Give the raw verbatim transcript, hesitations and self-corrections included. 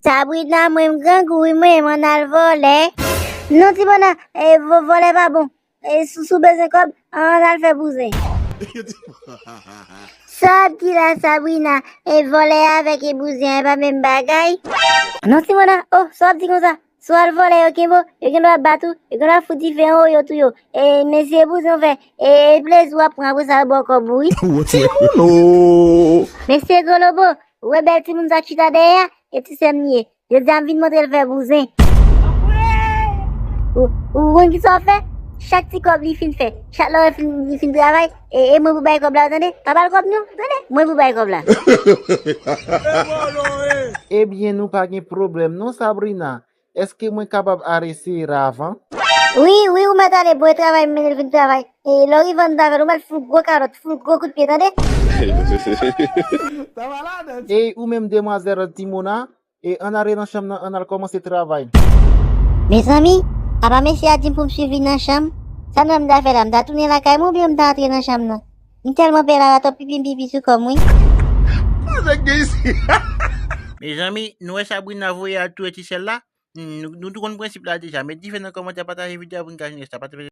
Sabrina, mwen m grangou wi, mwen m ann al vòlè. Non, Timona, e, vò- vòlè pa bon. E, si w bezwen kòb, ann al fè bouzen. Sa w ap di la, Sabrina? E, vòlè avèk e bouzen an, e pa menm bagay? Non, Timona, oh, sa w ap di konsa? Si w al vòlè, yo kenbe w, yo gen dwa bat ou, yo gen dwa fout dife anwo, yo touye w. E, men si e bouzen w fè, e, e plezi w ap pran, apre sa yo ba w kòb ou wi. Timona! Men se golobo, ou wè bèl timoun sa k chita dèyè a, e ti sè m li ye. Jodi a m vin montre l fè bouzen. Ou, ou konn kisa w ap fè? Chak ti kòb li fin fè, chak lè w fin, li fin travay, e, e mwen pou bay kòb la, tande? Pa ba l kòb non, tande? Mwen pou bay kòb la. Ebyen, nou pa gen pwoblèm non, Sabrina. Èske mwen kapab arese Ravan? Wi, wi, ou mèt ale, bon travay, m mennen l vin travay. E lè w rive anndan avè l, ou mèt fout gwo kalòt, fout gwo kout pye, tande? E ou menm, demwazèl Timona, e ann ale nan chanm nan, ann al kòmanse travay. Mezanmi, apa mesye a di m pou m swiv li nan chanm? Sa m ta fè la, m ta tounen lakay mwen oubyen m ta antre nan chanm nan? M tèlman pè la, atò pipi m pipi sou kò m wi. Mezanmi, nou wè Sabrina voye al touye ti sè l la? Hmm, nou, nou tou konn prensip la deja. Met dife nan kòmantè, pataje videyo a pou n ka jwenn rès la. Pataje.